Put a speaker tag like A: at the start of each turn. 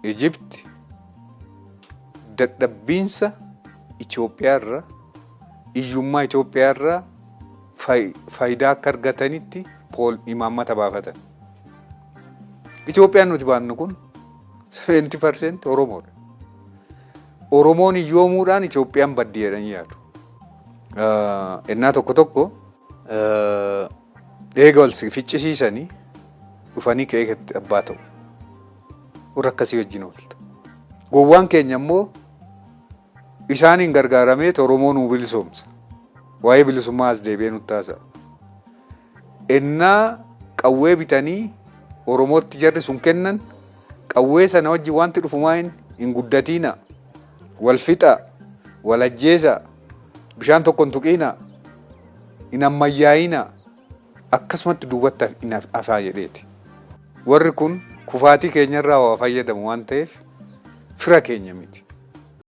A: Ijipti dadhabbiinsa Itoophiyaa irra, hiyyummaa Itoophiyaa irraa faayidaa akka argatanitti imaammata baafatan. Itoophiyaan nuti baannu kun 70% Oromoodha. Oromoon hiyyoomuudhaan Itoophiyaan baddi jedhanii yaadu. Ennaa tokko tokko eega wal ficcisiisanii dhufanii qe'ee abbaa ta'u. Warra akkasii wajjin oolta. Gowwaan keenya immoo isaaniin gargaaramee Oromoo nuu bilisoomsa. Waa'ee bilisummaa as deebi'ee nutti haasa'a. Ennaa qawwee bitanii Oromootti jarri sun kennan, qawwee sana wajjin wanti dhufu maa hin guddatiina, wal fixaa, wal ajjeesaa, bishaan tokko hin tuqiina, hin ammayyaa'ina, akkasumatti duubatti hin hafaa jedheeti. Warri kun kufaatii keenyarraa waa fayyadamu waan ta'eef fira keenya miti.